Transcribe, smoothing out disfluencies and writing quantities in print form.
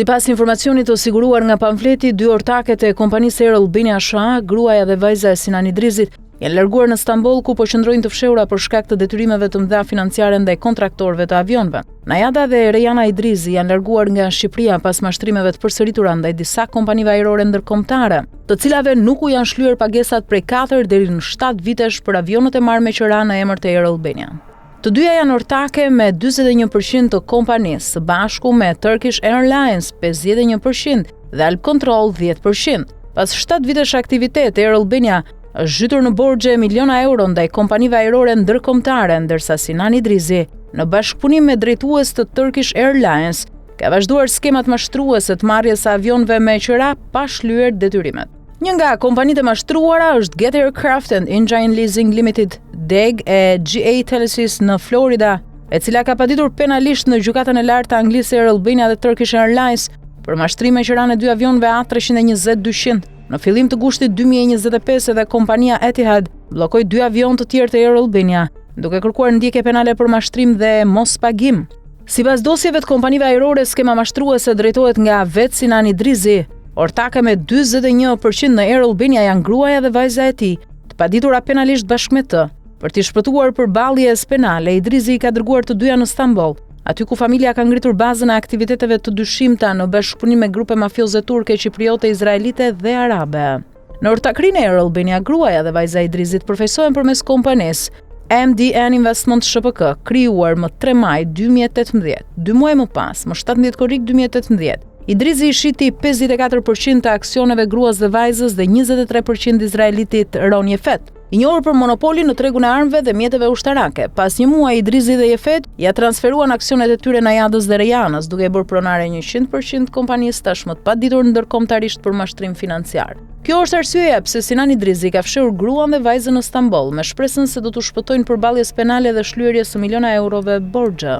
Sipas informacionit të siguruar nga pamfleti, dy ortaket e kompanisë Air Albania SHA, gruaja dhe vajza e Sinan Idrizit, janë larguar në Stamboll ku po qëndrojnë të fshehura për shkak të detyrimeve të mëdha financiare ndaj kontraktorëve të avionëve. Najada dhe Rejana Idrizi janë larguar nga Shqipëria pas mashtrimeve të përsëritura ndaj disa kompanive ajrore ndërkombëtare, të cilave nuk u janë shlyer pagesat prej 4 deri në 7 vitesh për avionët e marrë me qira në emër të Air Albania. Të dyja janë ortake me 41 për qind të kompanisë, së bashku me Turkish Airlines 51 për qind dhe Albcontrol 10 për qind. Pas 7 vitesh aktivitet, Air Albania është zhytur në borxhe miliona euro ndaj kompanive ajrore ndërkombëtare, ndërsa Sinan Idrizi, në bashkëpunim me drejtues të Turkish Airlines, ka vazhduar skemat mashtruese të marrjes së avionëve me qira pa shlyer detyrimet. Një nga kompanitë e mashtruara është Get Aircraft and Engine Leasing Limited, degë e GA Telesis në Florida, e cila ka paditur penalisht në Gjykatën e Lartë të Anglisë Air Albania dhe Turkish Airlines për mashtrim me qiranë e dy avionëve A320-200. Në fillim të gushtit 2025 edhe kompania Etihad bllokoi dy avionë të tjerë të Air Albania, duke kërkuar ndjekje penale për mashtrim dhe mospagim. Sipas dosjeve të kompanive ajrore, skema mashtruese drejtohet nga vetë Sinan Idrizi. Ortake me 41% në Air Albania janë gruaja dhe vajza e tij, të paditura penalisht bashkë me të. Për t'i shpëtuar përballjes penale, Idrizi i ka dërguar të dyja në Stamboll, aty ku familja ka ngritur bazën e aktiviteteve të dyshimta në bashkëpunim me grupe mafioze turke, qipriote, izraelite dhe arabe. Në ortakërinë e Air Albania, gruaja dhe vajza e Idrizit përfaqësohen përmes kompanisë MDN Investment SHPK, krijuar më 3 maj 2018. Dy muaj më pas, më 17 korrik 2018, Idrizi i shiti 54% të aksioneve gruas dhe vajzës dhe 23% izraelitit Ron Jefet. I njohur për monopolin në tregun e armëve dhe mjeteve ushtarake. Pas një muaji Idrizi dhe Jefet ia transferuan aksionet e tyre Najadës dhe Rejanës, duke e bërë pronare 100% të kompanisë tashmë të paditur ndërkombëtarisht për mashtrim financiar. Kjo është arsyeja pse Sinan Idrizi ka fshehur gruan dhe vajzën në Stamboll, me shpresën se do t'u shpëtojnë përballjes penale dhe shlyerjes së miliona eurove borxhe.